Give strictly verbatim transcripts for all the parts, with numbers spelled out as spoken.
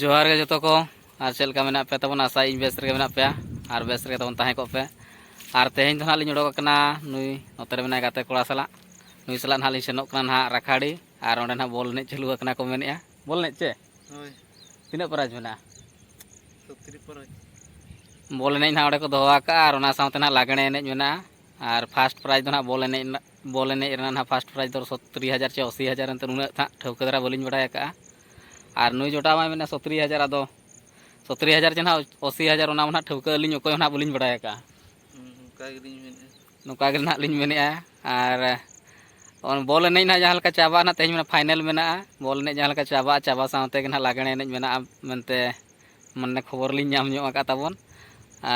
ᱡᱚᱦᱟᱨ ᱜᱮ ᱡᱚᱛᱚ ᱠᱚ᱾ ᱟᱨ ᱪᱮᱫ ᱞᱮᱠᱟ ᱢᱮᱱᱟᱜ ᱯᱮ ᱛᱟᱵᱚᱱᱟ? ᱟᱥᱟᱭᱟᱹᱧ ᱵᱮᱥ ᱨᱮᱜᱮ ᱢᱮᱱᱟᱜ ᱯᱮᱭᱟ ᱟᱨ ᱵᱮᱥ ᱨᱮᱜᱮ ᱛᱟᱵᱚᱱ ᱛᱟᱦᱮᱸ ᱠᱚᱜ ᱯᱮ᱾ ᱟᱨ ᱛᱮᱦᱮᱧ ᱫᱚ ᱱᱟᱦᱟᱜ ᱞᱤᱧ ᱚᱰᱚᱠ ᱟᱠᱟᱱᱟ ᱱᱩᱭ ᱱᱚᱛᱮ ᱨᱮ ᱢᱮᱱᱟᱭ ᱜᱟᱛᱮ ᱠᱚᱲᱟ ᱥᱟᱞᱟᱜ, ᱱᱩᱭ ᱥᱟᱞᱟᱜ ᱱᱟᱦᱟᱜ ᱞᱤᱧ ᱥᱮᱱᱚᱜ ᱠᱟᱱᱟ ᱱᱟᱦᱟᱜ ᱨᱟᱠᱷᱟᱲᱤ᱾ ᱟᱨ ᱚᱸᱰᱮ ᱱᱟᱦᱟᱜ ᱵᱚᱞ ᱮᱱᱮᱡ ᱪᱟᱹᱞᱩ ᱟᱠᱟᱱᱟ ᱠᱚ ᱢᱮᱱᱮᱫᱼᱟ᱾ ᱵᱚᱞ ᱮᱱᱮᱡ ᱪᱮ? ᱦᱳᱭ᱾ ᱛᱤᱱᱟᱹᱜ prize ᱢᱮᱱᱟᱜᱼᱟ? ᱥᱚᱛᱨᱤ prize᱾ ᱵᱚᱞ ᱮᱱᱮᱡ ᱱᱟᱦᱟᱜ ᱚᱸᱰᱮ ᱠᱚ ᱫᱚᱦᱚ ᱟᱠᱟᱫᱼᱟ᱾ ᱟᱨ ᱚᱱᱟ ᱥᱟᱶᱛᱮ ᱱᱟᱦᱟᱜ ᱞᱟᱜᱽᱬᱮ ᱮᱱᱮᱡ ᱢᱮᱱᱟᱜᱼᱟ᱾ ᱟᱨ first prize ᱫᱚ ᱱᱟᱦᱟᱜ ᱵᱚᱞ ᱮᱱᱮᱡ ᱨᱮᱱᱟᱜ, ᱵᱚᱞ ᱮᱱᱮᱡ ᱨᱮᱱᱟᱜ ᱱᱟᱦᱟᱜ first prize ᱫᱚ ᱥᱚᱛᱨᱤ ᱦᱟᱡᱟᱨ ᱪᱮ ᱟᱥᱤ ᱦᱟᱡᱟᱨ, ᱮᱱᱛᱮ ᱩᱱᱟᱹᱜ ᱱᱟᱦᱟᱜ ᱴᱷᱟᱹᱣᱠᱟᱹ ᱫᱷᱟᱨᱟ ᱵᱟᱹᱞᱤᱧ ᱵᱟᱰᱟᱭ ᱟᱠᱟᱫᱼᱟ᱾ ᱟᱨ ᱱᱩᱭ ᱡᱚᱴᱟᱣ ᱢᱟᱭ ᱢᱮᱱᱮᱫᱼᱟ ᱥᱚᱛᱨᱤ ᱦᱟᱡᱟᱨ, ᱟᱫᱚ ᱥᱚᱛᱨᱤ ᱦᱟᱡᱟᱨ ᱪᱮ ᱱᱟᱦᱟᱜ ᱟᱥᱤ ᱦᱟᱡᱟᱨ, ᱚᱱᱟ ᱢᱟ ᱱᱟᱦᱟᱜ ᱴᱷᱟᱹᱣᱠᱟᱹ ᱟᱹᱞᱤᱧ ᱚᱠᱚᱭ ᱦᱚᱸ ᱱᱟᱦᱟᱜ ᱵᱟᱹᱞᱤᱧ ᱵᱟᱰᱟᱭ ᱟᱠᱟᱫᱼᱟ᱾ ᱦᱩᱸ, ᱚᱱᱠᱟ ᱜᱮᱞᱤᱧ ᱢᱮᱱᱮᱫᱼᱟ᱾ ᱱᱚᱝᱠᱟ ᱜᱮ ᱱᱟᱦᱟᱜ ᱞᱤᱧ ᱢᱮᱱᱮᱫᱼᱟ᱾ ᱟᱨ ᱵᱚᱞ ᱮᱱᱮᱡ ᱱᱟᱦᱟᱜ ᱡᱟᱦᱟᱸ ᱞᱮᱠᱟ ᱪᱟᱵᱟᱜᱼᱟ ᱱᱟᱦᱟᱜ, ᱛᱮᱦᱮᱧ ᱢᱟ final ᱢᱮᱱᱟᱜᱼᱟ, ᱵᱚᱞ ᱮᱱᱮᱡ ᱡᱟᱦᱟᱸ ᱞᱮᱠᱟ ᱪᱟᱵᱟᱜᱼᱟ, ᱪᱟᱵᱟ ᱥᱟᱶᱛᱮ ᱜᱮ ᱱᱟᱦᱟᱜ ᱞᱟᱜᱽᱬᱮ ᱮᱱᱮᱡ ᱢᱮᱱᱟᱜᱼᱟ ᱢᱮᱱᱛᱮ ᱢᱟᱱᱮ ᱠᱷᱚᱵᱚᱨ ᱞᱤᱧ ᱧᱟᱢ ᱧᱚᱜ ᱟᱠᱟᱫ ᱛᱟᱵᱚᱱ᱾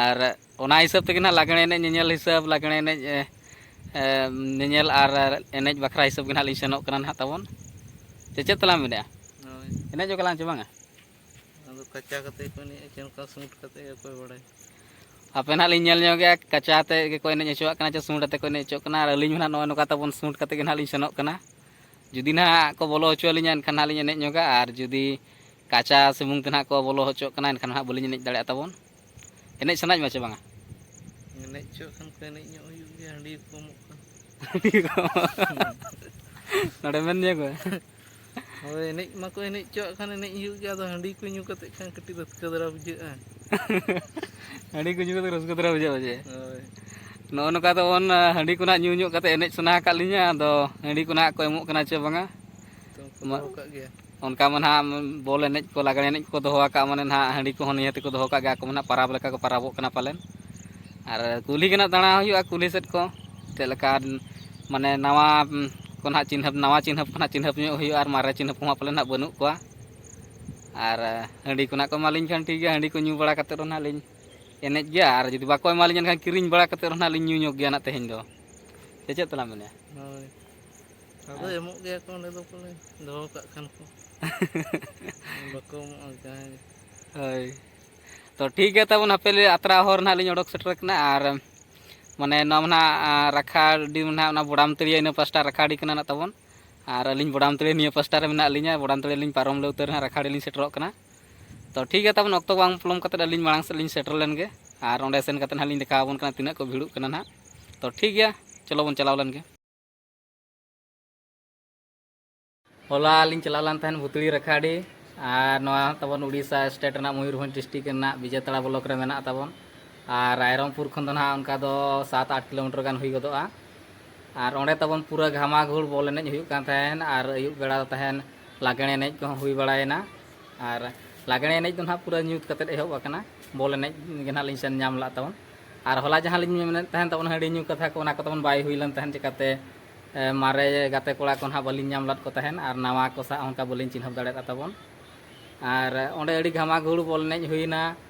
ᱟᱨ ᱚᱱᱟ ᱦᱤᱥᱟᱹᱵ ᱛᱮᱜᱮ ᱱᱟᱦᱟᱜ ᱞᱟᱜᱽᱬᱮ ᱮᱱᱮᱡ ᱧᱮᱧᱮᱞ ᱦᱤᱥᱟᱹᱵ, ᱞᱟᱜᱽᱬᱮ ᱮᱱᱮᱡ, ᱮ, ᱮ, ᱧᱮᱧᱮᱞ ᱟᱨ ᱮᱱᱮᱡ ᱵᱟᱠᱷᱨᱟ ᱦᱤᱥᱟᱹᱵ ᱜᱮ ᱱᱟᱦᱟᱜ ᱞᱤᱧ ᱥᱮᱱᱚᱜ ᱠᱟᱱᱟ ᱱᱟᱦᱟᱜ ᱛᱟᱵᱚᱱ᱾ ᱥᱮ ᱪᱮᱫ ᱛᱟᱞᱟᱝ ᱢᱮᱱᱮᱫᱼᱟ? ᱦᱳᱭ᱾ ᱮᱱᱮᱡ ᱧᱚᱜ ᱟᱞᱟᱝ ᱪᱮ ᱵᱟᱝᱟ? ᱟᱫᱚ ᱠᱟᱪᱟ ᱠᱟᱛᱮ ᱠᱚ ᱮᱱᱮᱡᱼᱟ ᱪᱮ ᱚᱱᱠᱟ ᱥᱩᱴ ᱠᱟᱛᱮ ᱜᱮ, ᱚᱠᱚᱭ ᱵᱟᱲᱟᱭ? ᱦᱟᱯᱮ ᱱᱟᱦᱟᱜ ᱞᱤᱧ ᱧᱮᱞ ᱧᱚᱜᱮᱜᱼᱟ, ᱠᱟᱪᱟ ᱟᱛᱮ ᱜᱮᱠᱚ ᱮᱱᱮᱡ ᱦᱚᱪᱚᱣᱟᱜ ᱠᱟᱱᱟ ᱪᱮ ᱥᱩᱴ ᱟᱛᱮ ᱠᱚ ᱮᱱᱮᱡ ᱦᱚᱪᱚᱜ ᱠᱟᱱᱟ᱾ ᱟᱨ ᱟᱹᱞᱤᱧ ᱢᱟ ᱱᱟᱦᱟᱜ ᱱᱚᱜᱼᱚᱭ ᱱᱚᱝᱠᱟ ᱛᱟᱵᱚᱱ ᱥᱩᱴ ᱠᱟᱛᱮ ᱜᱮ ᱱᱟᱦᱟᱜ ᱞᱤᱧ ᱥᱮᱱᱚᱜ ᱠᱟᱱᱟ᱾ ᱡᱩᱫᱤ ᱱᱟᱦᱟᱜ ᱠᱚ ᱵᱚᱞᱚ ᱦᱚᱪᱚ ᱟᱹᱞᱤᱧᱟ, ᱮᱱᱠᱷᱟᱱ ᱱᱟᱦᱟᱜ ᱞᱤᱧ ᱮᱱᱮᱡ ᱧᱚᱜᱟ, ᱟᱨ ᱡᱩᱫᱤ ᱠᱟᱪᱟ ᱥᱩᱢᱩᱝ ᱛᱮ ᱱᱟᱦᱟᱜ ᱠᱚ ᱵᱚᱞᱚ ᱦᱚᱪᱚᱜ ᱠᱟᱱᱟ, ᱮᱱᱠᱷᱟᱱ ᱱᱟᱦᱟᱜ ᱵᱟᱹᱞᱤᱧ ᱮᱱᱮᱡ ᱫᱟᱲᱮᱭᱟᱜᱼᱟ ᱛᱟᱵᱚᱱ᱾ ᱮᱱᱮᱡ ᱥᱟᱱᱟᱭᱮᱫ ᱢᱮᱭᱟ ᱪᱮ ᱵᱟᱝᱟ? ᱮᱱᱮᱡ ᱦᱚᱪᱚᱣᱟᱜ ᱠᱷᱟᱱ ᱠᱚ ᱮᱱᱮᱡ ᱧᱚᱜ ᱦᱩᱭᱩᱜ ᱜᱮᱭᱟ, ᱦᱟᱺᱰᱤ ᱠᱚ ᱮᱢᱚᱜ ᱠᱟᱱ᱾ ᱱᱚᱰᱮ ᱢᱮᱱ ᱧᱚᱜ ᱢᱮ᱾ ᱦᱳᱭ, ᱮᱱᱮᱡ ᱢᱟᱠᱚ ᱮᱱᱮᱡ ᱦᱚᱪᱚᱣᱟᱜ ᱠᱷᱟᱱ ᱮᱱᱮᱡ ᱦᱩᱭᱩᱜ ᱜᱮᱭᱟ, ᱟᱫᱚ ᱦᱟᱺᱰᱤ ᱠᱚ ᱧᱩ ᱠᱟᱛᱮᱫ ᱠᱷᱟᱱ ᱠᱟᱹᱴᱤᱡ ᱨᱟᱹᱥᱠᱟᱹ ᱫᱷᱟᱨᱟ ᱵᱩᱡᱷᱟᱹᱜᱼᱟ᱾ ᱦᱟᱺᱰᱤ ᱠᱚ ᱧᱩ ᱠᱟᱛᱮ ᱨᱟᱹᱥᱠᱟᱹ ᱫᱷᱟᱨᱟ ᱵᱩᱡᱷᱟᱹᱜᱼᱟ ᱡᱮ? ᱦᱳᱭ᱾ ᱱᱚᱜᱼᱚ ᱱᱚᱝᱠᱟ ᱛᱟᱵᱚᱱ, ᱦᱟᱺᱰᱤ ᱠᱚ ᱱᱟᱦᱟᱜ ᱧᱩ ᱧᱚᱜ ᱠᱟᱛᱮ ᱮᱱᱮᱡ ᱥᱟᱱᱟ ᱟᱠᱟᱫ ᱞᱤᱧᱟ, ᱟᱫᱚ ᱦᱟᱺᱰᱤ ᱠᱚ ᱱᱟᱦᱟᱜ ᱠᱚ ᱮᱢᱚᱜ ᱠᱟᱱᱟ ᱪᱮ ᱵᱟᱝᱟ? ᱛᱚ ᱩᱱᱠᱩ ᱢᱟ ᱫᱚᱦᱚ ᱠᱟᱜ ᱜᱮᱭᱟ᱾ ᱚᱱᱠᱟ ᱢᱟ ᱱᱟᱦᱟᱜ ᱵᱚᱞ ᱮᱱᱮᱡ ᱠᱚ, ᱞᱟᱜᱽᱬᱮ ᱮᱱᱮᱡ ᱠᱚ ᱫᱚᱦᱚ ᱟᱠᱟᱫ, ᱢᱟᱱᱮ ᱱᱟᱦᱟᱜ ᱦᱟᱺᱰᱤ ᱠᱚᱦᱚᱸ ᱱᱤᱦᱟᱹᱛ ᱠᱚ ᱫᱚᱦᱚ ᱠᱟᱜ ᱜᱮᱭᱟ, ᱟᱠᱚ ᱢᱟ ᱱᱟᱦᱟᱜ ᱯᱟᱨᱟᱵᱽ ᱞᱮᱠᱟ ᱠᱚ ᱯᱟᱨᱟᱵᱚᱜ ᱠᱟᱱᱟ ᱯᱟᱞᱮᱱ᱾ ᱟᱨ ᱠᱩᱞᱦᱤ ᱜᱮ ᱱᱟᱦᱟᱜ ᱫᱟᱬᱟ ᱦᱩᱭᱩᱜᱼᱟ, ᱠᱩᱞᱦᱤ ᱥᱮᱫ ᱠᱚ ᱪᱮᱫ ᱞᱮᱠᱟ, ᱢᱟᱱᱮ ᱱᱟᱣᱟ ᱠᱚ ᱱᱟᱦᱟᱜ ᱪᱤᱱᱦᱟᱹᱯ, ᱱᱟᱣᱟ ᱪᱤᱱᱦᱟᱹᱯ ᱠᱚ ᱱᱟᱦᱟᱜ ᱪᱤᱱᱦᱟᱹᱯ ᱧᱚᱜ ᱦᱩᱭᱩᱜᱼᱟ, ᱟᱨ ᱢᱟᱨᱮ ᱪᱤᱱᱦᱟᱹᱯ ᱠᱚᱢᱟ ᱯᱟᱞᱮ ᱱᱟᱦᱟᱜ ᱵᱟᱹᱱᱩᱜ ᱠᱚᱣᱟ᱾ ᱟᱨ ᱦᱟᱺᱰᱤ ᱠᱚ ᱱᱟᱦᱟᱜ ᱠᱚ ᱮᱢᱟᱞᱤᱧ ᱠᱷᱟᱱ ᱴᱷᱤᱠ ᱜᱮᱭᱟ, ᱦᱟᱺᱰᱤ ᱠᱚ ᱧᱩ ᱵᱟᱲᱟ ᱠᱟᱛᱮᱫ ᱨᱮᱦᱚᱸ ᱱᱟᱦᱟᱜ ᱞᱤᱧ ᱮᱱᱮᱡ ᱜᱮᱭᱟ, ᱟᱨ ᱡᱩᱫᱤ ᱵᱟᱠᱚ ᱮᱢᱟᱞᱤᱧᱟ ᱮᱱᱠᱷᱟᱱ ᱠᱤᱨᱤᱧ ᱵᱟᱲᱟ ᱠᱟᱛᱮᱫ ᱨᱮᱦᱚᱸ ᱱᱟᱦᱟᱜ ᱞᱤᱧ ᱧᱩ ᱧᱚᱜ ᱜᱮᱭᱟ ᱱᱟᱦᱟᱜ ᱛᱮᱦᱮᱧ ᱫᱚ᱾ ᱥᱮ ᱪᱮᱫ ᱛᱟᱞᱟᱝ ᱢᱮᱱᱮᱫᱼᱟ? ᱦᱳᱭ᱾ ᱟᱫᱚ ᱦᱮᱸ᱾ ᱮᱢᱚᱜ ᱜᱮᱭᱟ ᱠᱚ ᱚᱸᱰᱮ ᱫᱚ ᱯᱟᱞᱮ, ᱫᱚᱦᱚ ᱠᱟᱜ ᱠᱷᱟᱱ ᱠᱚ᱾ ᱵᱟᱠᱚ ᱮᱢᱚᱜᱼᱟ ᱡᱟᱦᱟᱸᱭ ᱜᱮ᱾ ᱦᱳᱭ᱾ ᱛᱚ ᱴᱷᱤᱠ ᱜᱮᱭᱟ ᱛᱟᱵᱚᱱ, ᱦᱟᱯᱮ ᱞᱮ ᱟᱛᱨᱟ ᱦᱚᱨ ᱱᱟᱦᱟᱜ ᱞᱤᱧ ᱚᱰᱚᱠ ᱥᱮᱴᱮᱨ ᱠᱟᱱᱟ᱾ ᱟᱨ ᱢᱟᱱᱮ ᱱᱚᱣᱟ ᱢᱟ ᱱᱟᱦᱟᱜ, ᱟᱸ, ᱨᱟᱠᱷᱟᱰᱤ ᱢᱟ ᱱᱟᱦᱟᱜ ᱚᱱᱟ ᱵᱚᱰᱟᱢ ᱛᱟᱹᱲᱤᱭᱟᱹ ᱤᱱᱟᱹ ᱯᱟᱥᱴᱟ ᱨᱟᱠᱷᱟᱰᱤ ᱠᱟᱱᱟ ᱱᱟᱜ ᱛᱟᱵᱚᱱ᱾ ᱟᱨ ᱟᱹᱞᱤᱧ ᱵᱚᱰᱟᱢ ᱛᱟᱹᱲᱤᱭᱟᱹ ᱱᱤᱭᱟᱹ ᱯᱟᱥᱴᱟ ᱨᱮ ᱢᱮᱱᱟᱜ ᱞᱤᱧᱟ, ᱵᱚᱰᱟᱢ ᱛᱟᱹᱲᱤᱭᱟᱹ ᱞᱤᱧ ᱯᱟᱨᱚᱢ ᱞᱮ ᱩᱛᱟᱹᱨ ᱱᱟᱦᱟᱜ ᱨᱟᱠᱷᱟᱰᱤ ᱞᱤᱧ ᱥᱮᱴᱮᱨᱚᱜ ᱠᱟᱱᱟ᱾ ᱛᱚ ᱴᱷᱤᱠ ᱜᱮᱭᱟ, ᱛᱟᱵᱚᱱ ᱚᱠᱛᱚ ᱵᱟᱝ ᱯᱚᱞᱚᱢ ᱠᱟᱛᱮᱫ ᱟᱹᱞᱤᱧ ᱢᱟᱲᱟᱝ ᱥᱮᱫ ᱞᱤᱧ ᱥᱮᱴᱮᱨ ᱞᱮᱱ ᱜᱮ, ᱟᱨ ᱚᱸᱰᱮ ᱥᱮᱱ ᱠᱟᱛᱮᱫ ᱦᱟᱸᱜ ᱞᱤᱧ ᱫᱮᱠᱷᱟᱣ ᱟᱵᱚᱱ ᱠᱟᱱᱟ ᱛᱤᱱᱟᱹᱜ ᱠᱚ ᱵᱷᱤᱲᱚᱜ ᱠᱟᱱᱟ ᱱᱟᱦᱟᱜ᱾ ᱛᱚ ᱴᱷᱤᱠ ᱜᱮᱭᱟ, ᱪᱚᱞᱚ ᱵᱚᱱ ᱪᱟᱞᱟᱣ ᱞᱮᱱ ᱜᱮ᱾ ᱦᱚᱞᱟ ᱞᱤᱧ ᱪᱟᱞᱟᱣ ᱞᱮᱱ ᱛᱟᱦᱮᱸᱫ ᱵᱷᱩᱛᱲᱤ ᱨᱟᱠᱷᱟᱰᱤ, ᱟᱨ ᱱᱚᱣᱟ ᱛᱟᱵᱚᱱ ᱩᱲᱤᱥᱥᱟ ᱥᱴᱮᱴ ᱨᱮᱱᱟᱜ ᱢᱚᱭᱩᱨᱵᱷᱚᱸᱡᱽ ᱰᱤᱥᱴᱨᱤᱠᱴ ᱨᱮᱱᱟᱜ ᱵᱤᱡᱮᱛᱟᱲᱟ ᱵᱞᱚᱠ ᱨᱮ ᱢᱮᱱᱟᱜ ᱛᱟᱵᱚᱱ᱾ ᱟᱨ ᱨᱟᱭᱨᱚᱝᱯᱩᱨ ᱠᱷᱚᱱ ᱫᱚ ᱱᱟᱦᱟᱜ ᱚᱱᱠᱟ ᱫᱚ ᱥᱟᱛ ᱟᱴ ᱠᱤᱞᱳᱢᱤᱴᱟᱨ ᱜᱟᱱ ᱦᱩᱭ ᱜᱚᱫᱚᱜᱼᱟ᱾ ᱟᱨ ᱚᱸᱰᱮ ᱛᱟᱵᱚᱱ ᱯᱩᱨᱟᱹ ᱜᱷᱟᱢᱟᱜᱷᱩᱲ ᱵᱚᱞ ᱮᱱᱮᱡ ᱦᱩᱭᱩᱜ ᱠᱟᱱ ᱛᱟᱦᱮᱸᱫ, ᱟᱨ ᱟᱹᱭᱩᱵ ᱵᱮᱲᱟ ᱫᱚ ᱛᱟᱦᱮᱸᱫ ᱞᱟᱜᱽᱬᱮ ᱮᱱᱮᱡ ᱠᱚᱦᱚᱸ ᱦᱩᱭ ᱵᱟᱲᱟᱭᱮᱱᱟ᱾ ᱟᱨ ᱞᱟᱜᱽᱬᱮ ᱮᱱᱮᱡ ᱫᱚ ᱱᱟᱦᱟᱜ ᱯᱩᱨᱟᱹ ᱧᱩᱛ ᱠᱟᱛᱮᱫ ᱮᱦᱚᱵ ᱟᱠᱟᱱᱟ, ᱵᱚᱞ ᱮᱱᱮᱡ ᱜᱮ ᱱᱟᱦᱟᱜ ᱞᱤᱧ ᱥᱮᱱ ᱧᱟᱢ ᱞᱮᱫ ᱛᱟᱵᱚᱱ᱾ ᱟᱨ ᱦᱚᱞᱟ ᱡᱟᱦᱟᱸ ᱞᱤᱧ ᱢᱮᱱᱮᱫ ᱛᱟᱦᱮᱸᱫ ᱛᱟᱵᱚᱱ ᱦᱟᱺᱰᱤ ᱧᱩ ᱠᱟᱛᱷᱟ ᱠᱚ, ᱚᱱᱟ ᱠᱚ ᱛᱟᱵᱚᱱ ᱵᱟᱭ ᱦᱩᱭ ᱞᱮᱱ ᱛᱟᱦᱮᱸᱫ, ᱪᱤᱠᱟᱹᱛᱮ ᱮ, ᱢᱟᱨᱮ ᱜᱟᱛᱮ ᱠᱚᱲᱟ ᱠᱚ ᱱᱟᱦᱟᱜ ᱵᱟᱹᱞᱤᱧ ᱧᱟᱢ ᱞᱮᱫ ᱠᱚ ᱛᱟᱦᱮᱸᱫ, ᱟᱨ ᱱᱟᱣᱟ ᱠᱚ ᱥᱟᱶ ᱚᱱᱠᱟ ᱵᱟᱹᱞᱤᱧ ᱪᱤᱱᱦᱟᱹᱯ ᱫᱟᱲᱮᱭᱟᱫ ᱛᱟᱵᱚᱱ᱾ ᱟᱨ ᱚᱸᱰᱮ ᱟᱹᱰᱤ ᱜᱷᱟᱢᱟᱜᱷᱩᱲ ᱵᱚᱞ ᱮᱱᱮᱡ ᱦᱩᱭᱱᱟ᱾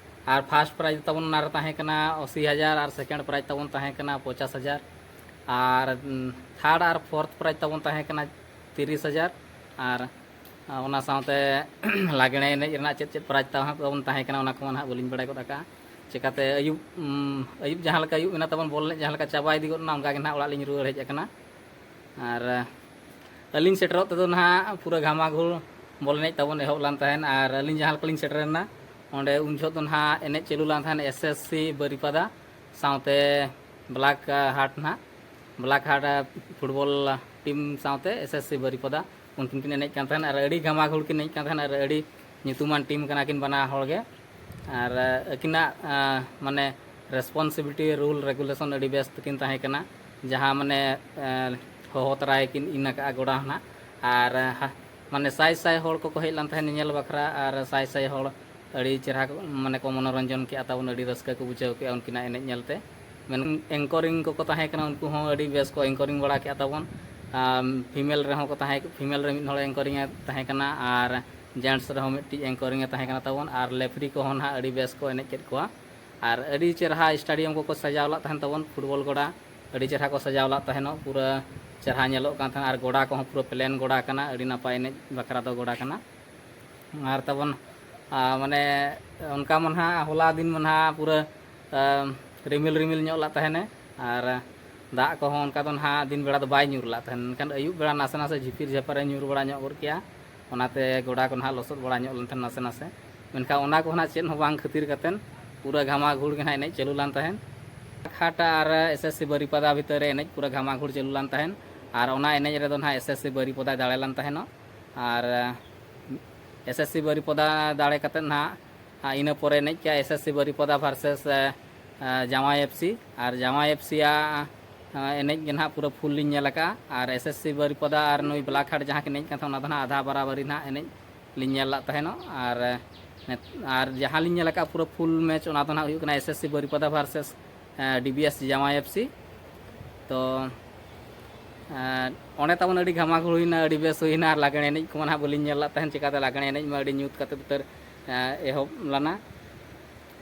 ᱟᱨ ᱯᱷᱟᱥᱴ ᱯᱨᱟᱭᱤᱡᱽ ᱛᱟᱵᱚᱱ ᱚᱱᱟ ᱨᱮ ᱛᱟᱦᱮᱸ ᱠᱟᱱᱟ ᱟᱥᱤ ᱦᱟᱡᱟᱨ, ᱟᱨ ᱥᱮᱠᱮᱱᱰ ᱯᱨᱟᱭᱤᱡᱽ ᱛᱟᱵᱚᱱ ᱛᱟᱦᱮᱸ ᱠᱟᱱᱟ ᱯᱚᱧᱪᱟᱥ ᱦᱟᱡᱟᱨ, ᱟᱨ ᱩᱢ, ᱛᱷᱟᱨᱰ ᱟᱨ ᱯᱷᱳᱨᱛᱷ ᱯᱨᱟᱭᱤᱡᱽ ᱛᱟᱵᱚᱱ ᱛᱟᱦᱮᱸ ᱠᱟᱱᱟ ᱛᱤᱨᱤᱥ ᱦᱟᱡᱟᱨ᱾ ᱟᱨ ᱟᱨ ᱚᱱᱟ ᱥᱟᱶᱛᱮ ᱞᱟᱜᱽᱬᱮ ᱮᱱᱮᱡ ᱨᱮᱱᱟᱜ ᱪᱮᱫ ᱪᱮᱫ ᱯᱨᱟᱭᱤᱡᱽ ᱛᱟᱵᱚᱱ ᱛᱟᱦᱮᱸ ᱠᱟᱱᱟ, ᱚᱱᱟ ᱠᱚᱢᱟ ᱱᱟᱦᱟᱜ ᱵᱟᱹᱞᱤᱧ ᱵᱟᱲᱟᱭ ᱜᱚᱫ ᱟᱠᱟᱫᱼᱟ᱾ ᱪᱤᱠᱟᱹᱛᱮ ᱟᱹᱭᱩᱵ, ᱩᱢ, ᱟᱹᱭᱩᱵ ᱡᱟᱦᱟᱸ ᱞᱮᱠᱟ ᱟᱹᱭᱩᱵ ᱮᱱᱟ ᱛᱟᱵᱚᱱ, ᱵᱚᱞ ᱮᱱᱮᱡ ᱡᱟᱦᱟᱸ ᱞᱮᱠᱟ ᱪᱟᱵᱟ ᱤᱫᱤ ᱜᱚᱫ ᱮᱱᱟ, ᱚᱱᱠᱟ ᱜᱮ ᱱᱟᱦᱟᱜ ᱚᱲᱟᱜ ᱞᱤᱧ ᱨᱩᱣᱟᱹᱲ ᱦᱮᱡ ᱟᱠᱟᱱᱟ᱾ ᱟᱨ, ᱟᱸ, ᱟᱹᱞᱤᱧ ᱥᱮᱴᱮᱨᱚᱜ ᱛᱮᱫᱚ ᱱᱟᱦᱟᱜ ᱯᱩᱨᱟᱹ ᱜᱷᱟᱢᱟᱜᱷᱩᱲ ᱵᱚᱞ ᱮᱱᱮᱡ ᱛᱟᱵᱚᱱ ᱮᱦᱚᱵ ᱞᱮᱱ ᱛᱟᱦᱮᱸᱫ᱾ ᱟᱨ ᱟᱹᱞᱤᱧ ᱡᱟᱦᱟᱸ ᱞᱮᱠᱟ ᱞᱤᱧ ᱥᱮᱴᱮᱨᱮᱱᱟ, ᱚᱸᱰᱮ ᱩᱱ ᱡᱚᱦᱚᱜ ᱫᱚ ᱱᱟᱦᱟᱜ ᱮᱱᱮᱡ ᱪᱟᱹᱞᱩ ᱞᱮᱱ ᱛᱟᱦᱮᱸᱫ ᱮᱥ ᱮᱥ ᱥᱤ ᱵᱟᱹᱨᱤᱯᱟᱫᱟ ᱥᱟᱶᱛᱮ ᱵᱞᱟᱠ ᱦᱟᱴ ᱱᱟᱦᱟᱜ, ᱵᱞᱟᱠ ᱦᱟᱴ ᱯᱷᱩᱴᱵᱚᱞ ᱴᱤᱢ ᱥᱟᱶᱛᱮ ᱮᱥ ᱮᱥ ᱥᱤ ᱵᱟᱹᱨᱤᱯᱟᱫᱟ, ᱩᱱᱠᱤᱱ ᱠᱤᱱ ᱮᱱᱮᱡ ᱠᱟᱱ ᱛᱟᱦᱮᱸᱫ᱾ ᱟᱨ ᱟᱹᱰᱤ ᱜᱷᱟᱢᱟᱜᱷᱩᱲ ᱠᱤᱱ ᱮᱱᱮᱡ ᱠᱟᱱ ᱛᱟᱦᱮᱸᱫ, ᱟᱨ ᱟᱹᱰᱤ ᱧᱩᱛᱩᱢᱟᱱ ᱴᱤᱢ ᱠᱟᱱᱟ ᱠᱤᱱ ᱵᱟᱱᱟ ᱦᱚᱲ ᱜᱮ᱾ ᱟᱨ ᱟᱹᱠᱤᱱᱟᱜ, ᱟᱸ, ᱢᱟᱱᱮ ᱨᱮᱥᱯᱚᱱᱥᱤᱵᱤᱞᱤᱴᱤ, ᱨᱩᱞ ᱨᱮᱜᱩᱞᱮᱥᱚᱱ ᱟᱹᱰᱤ ᱵᱮᱥ ᱛᱟᱹᱠᱤᱱ ᱛᱟᱦᱮᱸ ᱠᱟᱱᱟ, ᱡᱟᱦᱟᱸ ᱢᱟᱱᱮ, ᱟᱸ, ᱦᱚᱦᱚ ᱛᱚᱨᱟᱭ ᱠᱤᱱ ᱤᱱ ᱟᱠᱟᱫᱼᱟ ᱜᱚᱰᱟ ᱦᱚᱸ ᱱᱟᱦᱟᱜ᱾ ᱟᱨ, ᱦᱟ-, ᱢᱟᱱᱮ ᱥᱟᱭ ᱥᱟᱭ ᱦᱚᱲ ᱠᱚᱠᱚ ᱦᱮᱡ ᱞᱮᱱ ᱛᱟᱦᱮᱸᱫ ᱧᱮᱧᱮᱞ ᱵᱟᱠᱷᱨᱟ, ᱟᱨ ᱥᱟᱭ ᱥᱟᱭ ᱦᱚᱲ ᱟᱹᱰᱤ ᱪᱮᱦᱨᱟ ᱠᱚ, ᱢᱟᱱᱮ ᱠᱚ ᱢᱚᱱᱳᱨᱚᱧᱡᱚᱱ ᱠᱮᱜᱼᱟ ᱛᱟᱵᱚᱱ, ᱟᱹᱰᱤ ᱨᱟᱹᱥᱠᱟᱹ ᱠᱚ ᱵᱩᱡᱷᱟᱹᱣ ᱠᱮᱜᱼᱟ ᱩᱱᱠᱤᱱᱟᱜ ᱮᱱᱮᱡ ᱧᱮᱞᱛᱮ᱾ ᱢᱮᱱ ᱮᱝᱠᱚᱨᱤᱝ ᱠᱚᱠᱚ ᱛᱟᱦᱮᱸ ᱠᱟᱱᱟ, ᱩᱱᱠᱩ ᱦᱚᱸ ᱟᱹᱰᱤ ᱵᱮᱥ ᱠᱚ ᱮᱝᱠᱚᱨᱤᱝ ᱵᱟᱲᱟ ᱠᱮᱜᱼᱟ ᱛᱟᱵᱚᱱ᱾ ᱟᱢ, ᱯᱷᱤᱢᱮᱞ ᱨᱮᱦᱚᱸ ᱠᱚ ᱛᱟᱦᱮᱸ, ᱯᱷᱤᱢᱮᱞ ᱨᱮ ᱢᱤᱫ ᱦᱚᱲ ᱮᱝᱠᱚᱨᱤᱝ ᱮ ᱛᱟᱦᱮᱸ ᱠᱟᱱᱟ, ᱟᱨ ᱡᱮᱱᱴᱥ ᱨᱮᱦᱚᱸ ᱢᱤᱫᱴᱤᱡ ᱮᱝᱠᱚᱨᱤᱝ ᱮ ᱛᱟᱦᱮᱸ ᱠᱟᱱᱟ ᱛᱟᱵᱚᱱ, ᱟᱨ ᱞᱮᱯᱷᱨᱤ ᱠᱚᱦᱚᱸ ᱱᱟᱦᱟᱜ ᱟᱹᱰᱤ ᱵᱮᱥ ᱠᱚ ᱮᱱᱮᱡ ᱠᱮᱫ ᱠᱚᱣᱟ᱾ ᱟᱨ ᱟᱹᱰᱤ ᱪᱮᱨᱦᱟ ᱥᱴᱮᱰᱤᱭᱟᱢ ᱠᱚᱠᱚ ᱥᱟᱡᱟᱣ ᱞᱮᱫ ᱛᱟᱦᱮᱱ ᱛᱟᱵᱚᱱ, ᱯᱷᱩᱴᱵᱚᱞ ᱜᱚᱰᱟ ᱟᱹᱰᱤ ᱪᱮᱨᱦᱟ ᱠᱚ ᱥᱟᱡᱟᱣ ᱞᱮᱫ ᱛᱟᱦᱮᱱᱚᱜ, ᱯᱩᱨᱟᱹ ᱪᱮᱨᱦᱟ ᱧᱮᱞᱚᱜ ᱠᱟᱱ ᱛᱟᱦᱮᱱᱟ, ᱟᱨ ᱜᱚᱰᱟ ᱠᱚᱦᱚᱸ ᱯᱩᱨᱟᱹ ᱯᱞᱮᱱ ᱜᱚᱰᱟ ᱠᱟᱱᱟ, ᱟᱹᱰᱤ ᱱᱟᱯᱟᱭ ᱮᱱᱮᱡ ᱵᱟᱠᱷᱨᱟ ᱫᱚ ᱜᱚᱰᱟ ᱠᱟᱱᱟ᱾ ᱟᱨ ᱛᱟᱵᱚᱱ, ᱟ, ᱢᱟᱱᱮ ᱚᱱᱠᱟ ᱢᱟ ᱱᱟᱦᱟᱜ ᱦᱚᱞᱟ ᱫᱤᱱ ᱢᱟ ᱱᱟᱦᱟᱜ ᱯᱩᱨᱟᱹ, ᱟ, ᱨᱤᱢᱤᱞ ᱨᱤᱢᱤᱞ ᱧᱚᱜ ᱞᱮᱫ ᱛᱟᱦᱮᱱᱮ, ᱟᱨ ᱫᱟᱜ ᱠᱚᱦᱚᱸ ᱚᱱᱠᱟ ᱫᱚ ᱱᱟᱦᱟᱜ ᱫᱤᱱ ᱵᱮᱲᱟ ᱫᱚ ᱵᱟᱭ ᱧᱩᱨ ᱞᱮᱫ ᱛᱟᱦᱮᱱ, ᱢᱮᱱᱠᱷᱟᱱ ᱟᱹᱭᱩᱵ ᱵᱮᱲᱟ ᱱᱟᱥᱮ ᱱᱟᱥᱮ ᱡᱷᱤᱯᱤᱨ ᱡᱷᱟᱯᱟᱨᱮ ᱧᱩᱨ ᱵᱟᱲᱟ ᱧᱚᱜ ᱜᱚᱫ ᱠᱮᱜᱼᱟ, ᱚᱱᱟᱛᱮ ᱜᱚᱰᱟ ᱠᱚ ᱱᱟᱦᱟᱜ ᱞᱚᱥᱚᱫ ᱵᱟᱲᱟ ᱧᱚᱜ ᱞᱮᱱ ᱛᱟᱦᱮᱱ ᱱᱟᱥᱮ ᱱᱟᱥᱮ᱾ ᱢᱮᱱᱠᱷᱟᱱ ᱚᱱᱟ ᱠᱚ ᱱᱟᱦᱟᱜ ᱪᱮᱫ ᱦᱚᱸ ᱵᱟᱝ ᱠᱷᱟᱹᱛᱤᱨ ᱠᱟᱛᱮᱫ ᱯᱩᱨᱟᱹ ᱜᱷᱟᱢᱟᱜᱷᱩᱲ ᱜᱮ ᱱᱟᱦᱟᱜ ᱮᱱᱮᱡ ᱪᱟᱹᱞᱩ ᱞᱮᱱ ᱛᱟᱦᱮᱸᱫ᱾ ᱠᱷᱟᱴ ᱟᱨ ᱮᱥ ᱮᱥ ᱥᱤ ᱵᱟᱹᱨᱤᱯᱟᱫᱟ ᱵᱷᱤᱛᱟᱹᱨ ᱨᱮ ᱮᱱᱮᱡ ᱯᱩᱨᱟᱹ ᱜᱷᱟᱢᱟᱜᱷᱩᱲ ᱪᱟᱹᱞᱩ ᱞᱮᱱ ᱛᱟᱦᱮᱸᱫ᱾ ᱟᱨ ᱚᱱᱟ ᱮᱱᱮᱡ ᱨᱮᱫᱚ ᱱᱟᱦᱟᱜ ᱮᱥ ᱮᱥ ᱥᱤ ᱵᱟᱹᱨᱤᱯᱟᱫᱟᱭ ᱫᱟᱲᱮ ᱞᱮᱱ ᱛᱟᱦᱮᱱᱚᱜ᱾ ᱟᱨ ᱮᱥ ᱮᱥ ᱥᱤ ᱵᱟᱹᱨᱤᱯᱟᱫᱟ ᱫᱟᱲᱮ ᱠᱟᱛᱮᱫ ᱱᱟᱦᱟᱜ, ᱟᱨ ᱤᱱᱟᱹ ᱯᱚᱨᱮ ᱮᱱᱮᱡ ᱠᱮᱜᱼᱟ S S C Baripada versus ᱡᱟᱶᱟᱭ ᱮᱯᱷ ᱥᱤ᱾ ᱟᱨ ᱡᱟᱶᱟᱭ ᱮᱯᱷ ᱥᱤ ᱭᱟᱜ ᱮᱱᱮᱡ ᱜᱮ ᱱᱟᱦᱟᱜ ᱯᱩᱨᱟᱹ ᱯᱷᱩᱞ ᱞᱤᱧ ᱧᱮᱞ ᱟᱠᱟᱫᱼᱟ᱾ ᱟᱨ ᱮᱥ ᱮᱥ ᱥᱤ ᱵᱟᱹᱨᱤᱯᱟᱫᱟ ᱟᱨ ᱱᱩᱭ ᱵᱞᱟᱠ ᱦᱟᱴ ᱡᱟᱦᱟᱸ ᱠᱤᱱ ᱮᱱᱮᱡ ᱠᱟᱱ ᱛᱟᱦᱮᱸᱫ, ᱚᱱᱟ ᱫᱚ ᱱᱟᱦᱟᱜ ᱟᱫᱷᱟ ᱵᱟᱨᱟᱵᱟᱨᱤ ᱱᱟᱦᱟᱜ ᱮᱱᱮᱡ ᱞᱤᱧ ᱧᱮᱞ ᱞᱟᱜ ᱛᱟᱦᱮᱱᱚᱜ᱾ ᱟᱨ, ᱟᱨ ᱡᱟᱦᱟᱸ ᱞᱤᱧ ᱧᱮᱞ ᱟᱠᱟᱫᱼᱟ ᱯᱩᱨᱟᱹ ᱯᱷᱩᱞ ᱢᱮᱪ, ᱚᱱᱟ ᱫᱚ ᱱᱟᱦᱟᱜ ᱦᱩᱭᱩᱜ ᱠᱟᱱᱟ S S C Baripada versus D B S Jawai F C. ᱛᱚ, ᱮᱸ, ᱚᱸᱰᱮ ᱛᱟᱵᱚᱱ ᱟᱹᱰᱤ ᱜᱷᱟᱢᱟᱜᱷᱩᱲ ᱦᱩᱭᱱᱟ, ᱟᱹᱰᱤ ᱵᱮᱥ ᱦᱩᱭᱱᱟ᱾ ᱟᱨ ᱞᱟᱜᱽᱬᱮ ᱮᱱᱮᱡ ᱠᱚᱢᱟ ᱱᱟᱦᱟᱜ ᱵᱟᱹᱞᱤᱧ ᱧᱮᱞ ᱞᱟᱜ ᱛᱟᱦᱮᱱ, ᱪᱤᱠᱟᱹᱛᱮ ᱞᱟᱜᱽᱬᱮ ᱮᱱᱮᱡ ᱢᱟ ᱟᱹᱰᱤ ᱧᱩᱛ ᱠᱟᱛᱮᱫ ᱩᱛᱟᱹᱨ, ᱮᱸ, ᱮᱦᱚᱵ ᱞᱮᱱᱟ᱾